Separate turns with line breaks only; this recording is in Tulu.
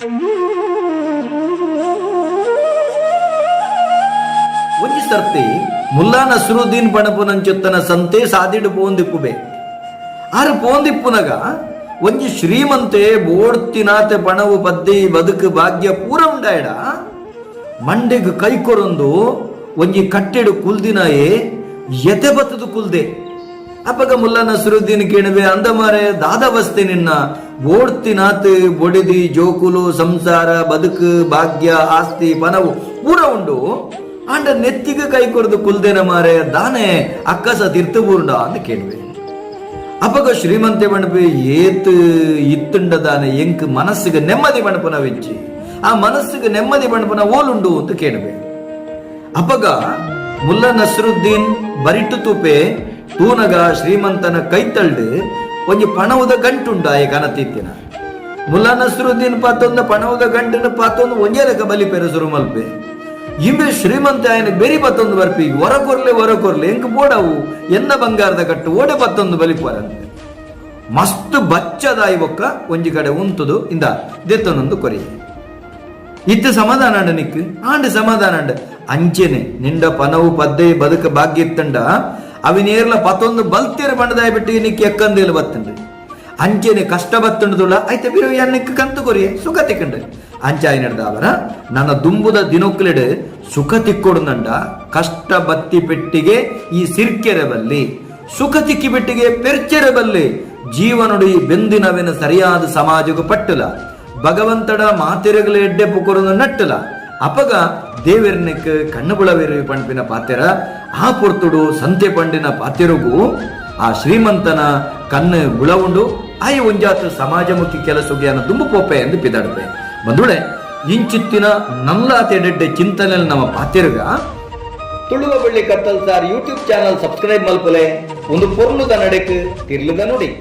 ಒಂಜಿ ಸರ್ತಿ ಮುಲ್ಲಾ ನಸ್ರುದ್ದೀನ್ ಪಣಪುನಂಚುತ್ತನ ಸಂತೆ ಸಾದಿಡು ಪೋಂದಿಪ್ಪುಬೆ. ಆರು ಪೋಂದಿಪ್ಪುನಗ ಒಂಜಿ ಶ್ರೀಮಂತೆ ಬೋಡ್ತಿನಾತೆ ಪಣವು ಪದ್ದಿ ಬದುಕು ಭಾಗ್ಯ ಪೂರ ಉಂಡಾಯಡ ಮಂಡೆಗ್ ಕೈ ಕೊರೊಂದು ಒಂಜಿ ಕಟ್ಟೆಡು ಕುಲ್ದಿನಾಯೆ ಎತೆ ಬತ್ತದು ಕುಲ್ದೆ. ಅಪಗ ಮುಲ್ಲಾ ನಸ್ರುದ್ದೀನ್ ಕೇಣುವೆ, ಅಂದ ಮಾರೆ ದಾದ ಬಸ್ತೆ ನಿನ್ನ ಬೋಡ್ತಿನಾತ್ ಬೊಡಿದಿ ಜೋಕುಲು ಸಂಸಾರ ಬದುಕು ಭಾಗ್ಯ ಆಸ್ತಿ ಪನವು ಪೂರ ಉಂಡು, ಆಂಡ ನೆತ್ತಿಗೆ ಕೈ ಕೊರ್ದು ಕುಲ್ದೇನ ಮಾರೆ ದಾನೆ ಅಕ್ಕಸ ತಿರ್ತು ಬೂರ್ಂಡ ಅಂದ್ ಕೇಣುವೆ. ಅಪಗ ಶ್ರೀಮಂತೆ ಪಣಪೆ, ಏತ್ ಇತ್ತುಂಡ ದಾನೆ ಎಂಕ್ ಮನಸ್ಸಿಗೆ ನೆಮ್ಮದಿ ಪಣಪುನವಿಜ್ಜಿ, ಆ ಮನಸ್ಸಿಗೆ ನೆಮ್ಮದಿ ಪಣಪುನ ಓಲುಂಡು ಅಂತ ಕೇಣುವೆ. ಅಪಗ ಮುಲ್ಲಾ ನಸ್ರುದ್ದೀನ್ ಬರಿಟು ತೂಪೆ ತೂನಗ ಶ್ರೀಮಂತನ ಕೈತಳ್ಳು ಒಂಜಿ ಪಣವುದ ಗಂಟುಂಡು ಆಯೆ ಕನತಿತ್ತಿನ. ಮುಲ್ಲಾ ನಸ್ರುದ್ದೀನ್ ಪಾತೊಂದ ಪಣವುದ ಗಂಟನ್ನು ಪಾತೊಂದು ಒಂಜೇ ಲೆಕ್ಕ ಬಲಿಪೆರ ಸುರು ಮಲ್ಪೆ. ಇಂಬೆ ಶ್ರೀಮಂತ ಆಯನ ಬೆರಿ ಪತ್ತೊಂದು ಬರ್ಪಿ, ಹೊರ ಕೊರ್ಲೆ ಹೊರ ಕೊರ್ಲೆ ಎಂಕ್ ಬೋಡವು ಎನ್ನ ಬಂಗಾರದ ಕಟ್ಟು ಓಡೆ ಪತ್ತೊಂದು ಬಲಿಪರಂತೆ. ಮಸ್ತ್ ಬಚ್ಚದಾಯಿ ಬೊಕ್ಕ ಒಂಜಿ ಕಡೆ ಉಂತುದು ಇಂದ ದೆತ್ತೊಂದು ಕೊರಿ. ಇತ್ತ ಸಮಾಧಾನ ಅಂಡ ನಿಕ್ ಆಂಡ ಸಮಾಧಾನ ಅಂಡ ಅಂಚೆನೆ ನಿಂಡ ಪನವು ಪದ್ದೆ ಬದುಕ ಭಾಗ್ಯ ಇತ್ತಂಡ ಅವಿನೇರ್ಲ ಪತ್ತೊಂದು ಬಲ್ತೇರು ಬಂಡದಾಯ ಬಿಟ್ಟು ನಿಕ್ ಎಕ್ಕಂದೇಲು ಬತ್ತಂಡು ಅಂಚೆನೆ ಕಷ್ಟ ಬತ್ತಂಡುದುಳ ಐತೆ ಬಿರು ನಿಕ್ ಕಂತು ಕೊರಿಯೆ ಸುಖ ತಿಕ್ಕಂಡು ಅಂಚಾಯಿ ನಡೆದವರ ನನ್ನ ದುಂಬುದ ದಿನೊಕ್ಲೆಡು ಸುಖ ತಿಕ್ಕೊಡುನಂಡ ಕಷ್ಟ ಬತ್ತಿ ಪೆಟ್ಟಿಗೆ ಈ ಸಿರ್ಕೆರೆ ಬಲ್ಲಿ ಸುಖ ತಿಕ್ಕಿ ಪೆಟ್ಟಿಗೆ ಪೆರ್ಚೆರೆ ಬಲ್ಲಿ ಜೀವನೊಡಿ ಬೆಂದಿನವಿನ ಸರಿಯಾದ ಸಮಾಜಕ್ಕೂ ಪಟ್ಟಲ ಭಗವಂತಡ ಮಾತೆರೆಗಳ ಎಡ್ಡೆ ಪುಕೊರೊಂದು ನಟ್ಟಲ ಅಪಗ ದೇವೆರ್ನಿಕ್ ಕಣ್ಣು ಬುಳವೆರು ಪಂಪಿನ ಪಾತೆರ. ಆ ಪೊರ್ತುಡು ಸಂತೆ ಪಂಡಿನ ಪಾತೆರಗು ಆ ಶ್ರೀಮಂತನ ಕಣ್ಣು ಬುಳವುಂಡು ಆಯ ಒಂಜಾತ ಸಮಾಜಮುಖಿ ಕೆಲಸೊಗೆಯನ ದುಂಬು ಪೋಪೆ ಎಂದು ಪಿದಾಡ್ಪೆ. ಬಂಧುಳೆ, ಇಂಚಿತ್ತಿನ ನಲ್ಲಾತೆಡೆಡ್ಡೆ ಚಿಂತನೆ ನಮ್ಮ ಪಾತೆರುಗ. ತುಳುವ ಬಳ್ಳಿ ಕತ್ತಲ್ ಸಾರ್ ಯೂಟ್ಯೂಬ್ ಚಾನಲ್ ಸಬ್ಸ್ಕ್ರೈಬ್ ಮಲ್ಪುಲೆ. ಒಂದು ಪೊರ್ಲುದ ನಡೆಕ್ ತಿರ್ಲುದ ನುಡಿ.